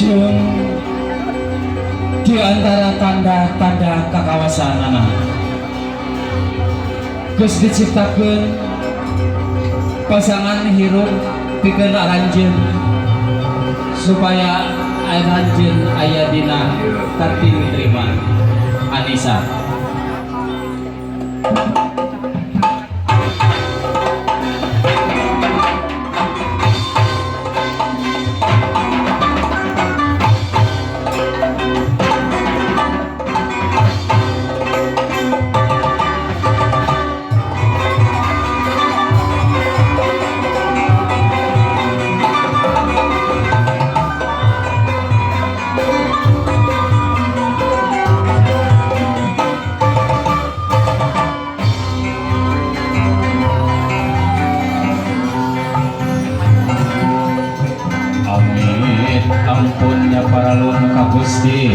Jeung di antara tanda-tanda kakawasanana geus diciptakeun pasangan hirup pikeun aranjeun supaya aranjeun aya dina kating terima Anissa. Amin ampunnya paralun ka Gusti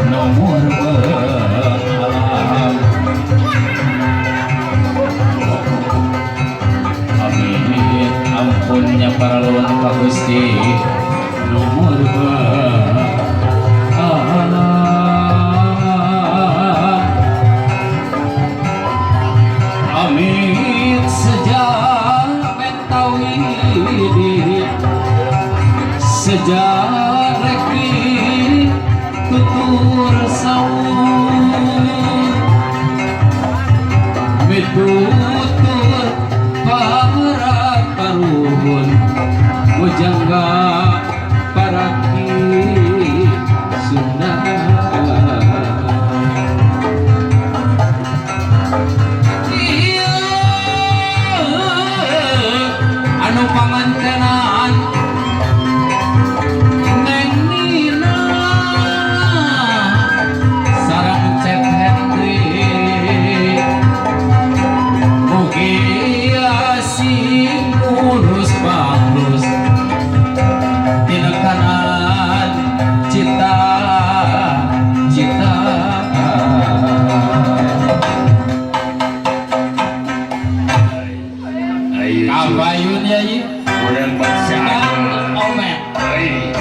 nomor alam. Amin ampunnya paralun ka Gusti nomor alam. Amin sejak mentawidi sejak reki tutur saur mitutur para karuhun mujangga para ki Sunda. Iya anu pangantenan Neng Nina sareng Cep Henry mugi sing urus panglus tinekanan cita cita. Ayo. Kabayun ya ieu. Urang bangsa. Kang Omet. Ai.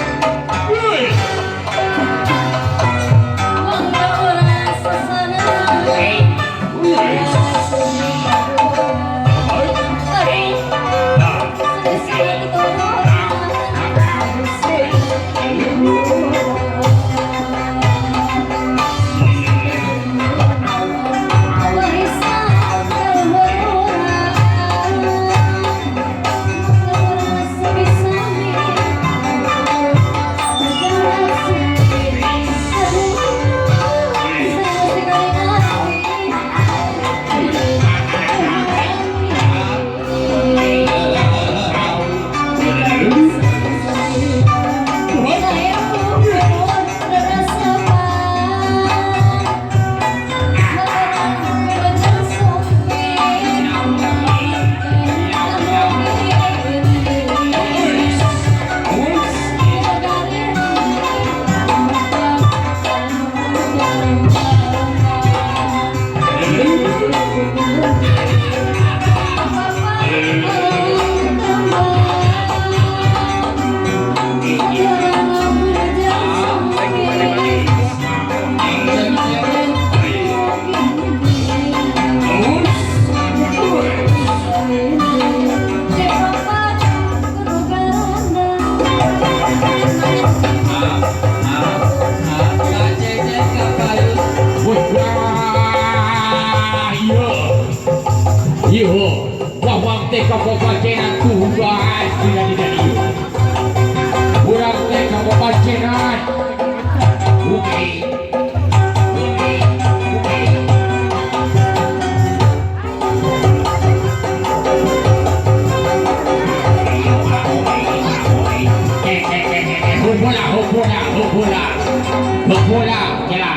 Wah, iya. Iya. Wah, teh kapopacenan tugas tidak tidak iya. Urang teh kapopacenan. Oke. Oke. Oke. Bola, bola, bola. Bola, kela.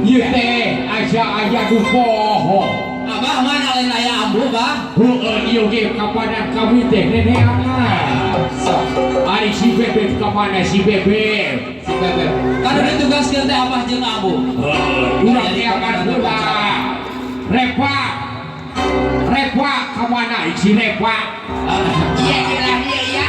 Ieu teh asa aya nu poho. Abah mana lain aya ambu bah? Heueuh ieu ge kapanan kami teh neneangan. Sok. Ari si Bebek kamana si Bebek? Si Bebek. Kan udah ditugaskeun teh abah jeung ambu. Heueuh, urang neangan heula. Repa. Repa kamana si Repa? Iya iya iya iya.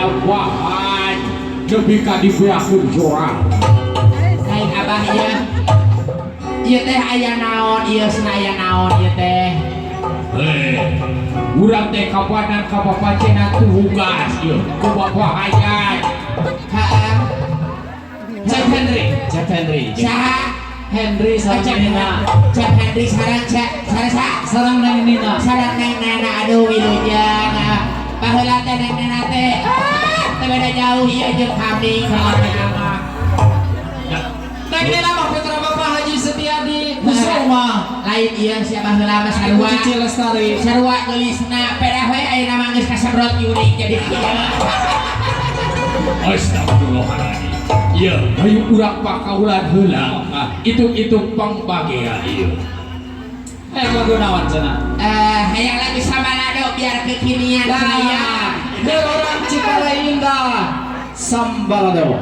Abahan nepi ka dibeakeun jorang. Lain abah ieu. Ieu teh aya naon ieu cenah aya naon ieu teh. Heh, urang teh kapanan ka papacenan tugas ieu ku Bapak Hayat. Heeh. Cep Henry, Cep Henry. Saha? Henry sareng Cep Nina. Cep Henry sareng Cep sareng saha? Sareng Neng Nina. Sareng Neng Nena, aduh wilujeng. Ah, baheula teh Neng Nena teh ah teu beda jauh ieu jeung kami kalau mah. Neng Nina mah putra Bapak Haji Setiadi Kusuma. Lain ieu sia baheula mah Ibu sarua. Cici Lestari. Sarua geulisna pedah we ayeuna mah geus kasemprot jurig jadi kieu. Astagfirullahaladzim. Iya, hayu urang pakaulan heula. Ah, hitung-hitung pangbagean ieu. Eh lagu naon cenah? Eh, hayang lagu Sambalado biar kekinian saya. Nah, keur orang Ciparai Indah. Sambalado.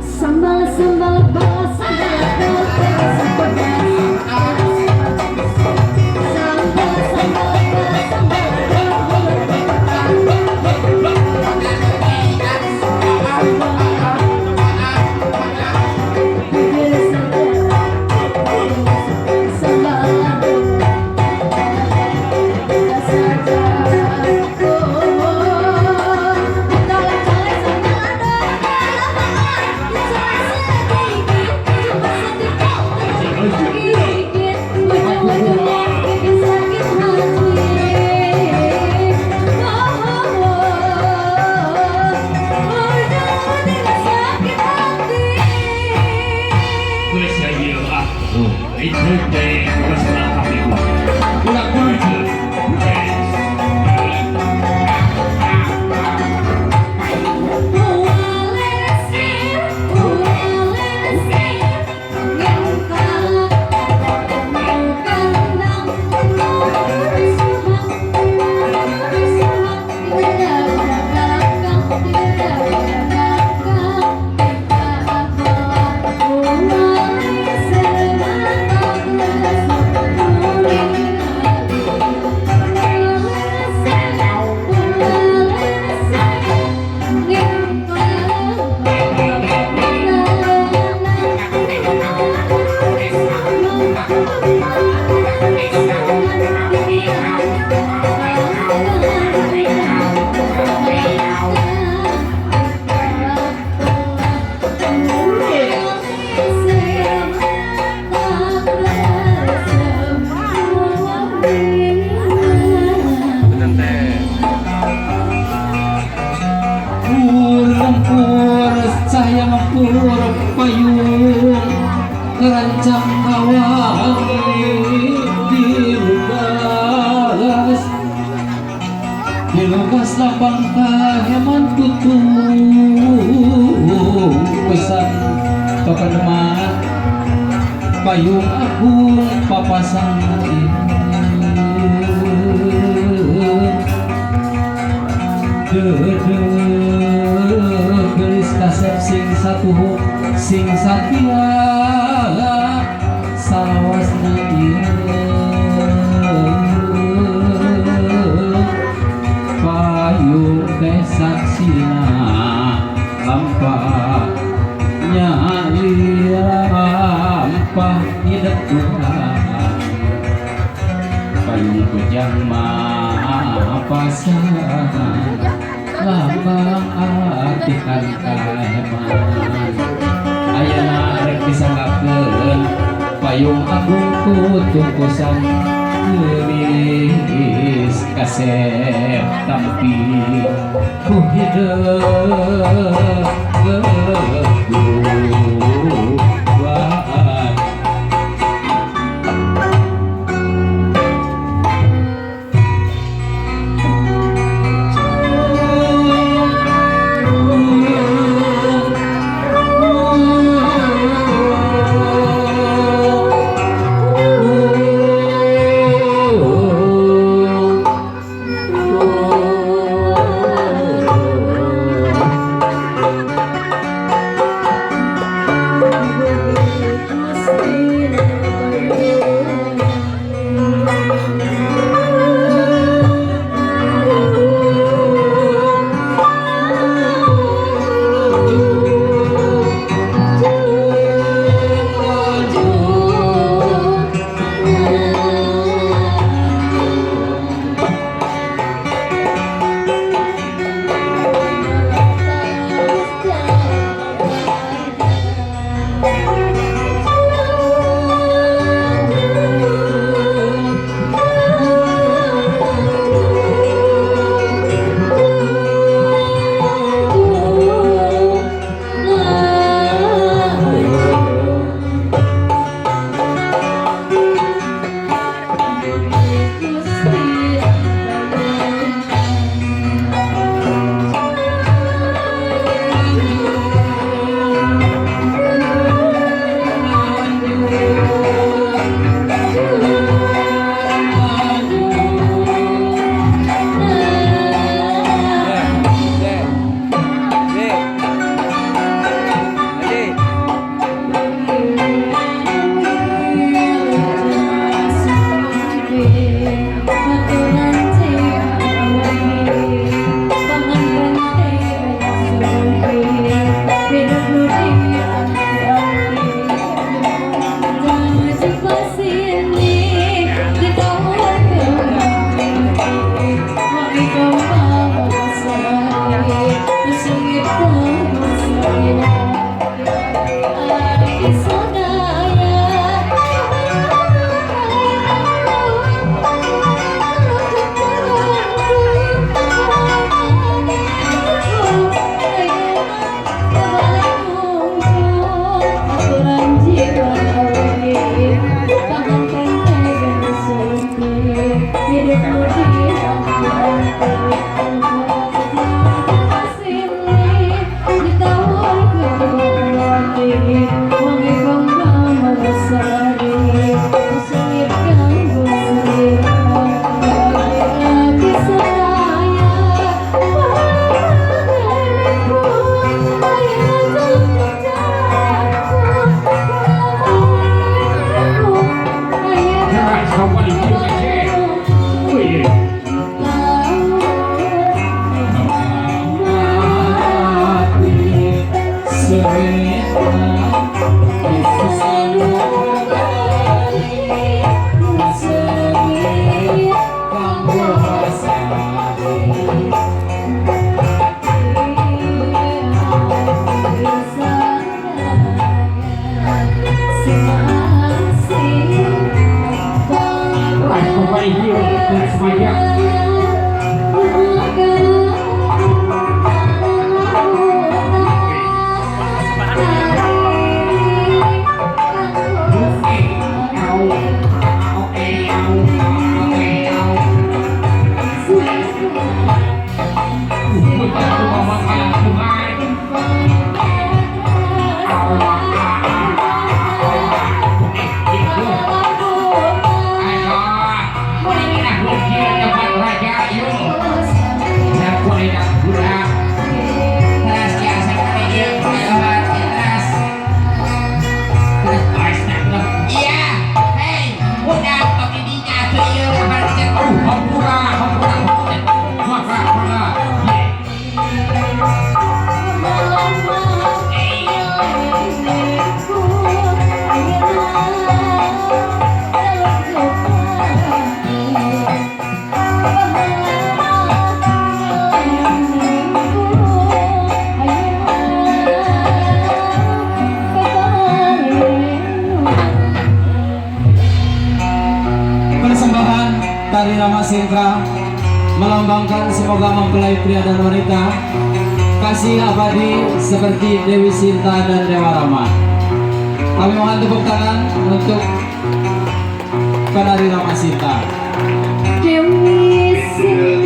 Sambal sambal bal sambal sambal sambal sambal Geus ieu ah. Itu teh geus kami. Urang kudu. Lempur cahaya ngempur payung kerancang kawangi dilugas dilugas lambang kaheman tutung pesan papaneman payung agung papasang gelis kasep sing satuhu sing satia salawasna ieu payung teh saksina lampah nyali lampah ngidep urang payung kujang mapasangan lambang atikan kaheman ayeuna rek disanggakeun payung agung kutungkusan geulis kasep tampi ku hideung. Tuhan. Ayo, tempat raja yuk. Budak. Teras ya, saya ieu obat teras. Terus, Iya, hei, budak tong dinya atuh ieu kabar cek. Aduh, hampura, hampura, maka, maka. Persembahan Tari Rama Singkra melambangkan semoga mempelai pria dan wanita kasih abadi seperti Dewi Sinta dan Dewa Rama. Kami mohon tepuk tangan untuk penari Rama Sinta. Dewi Sinta.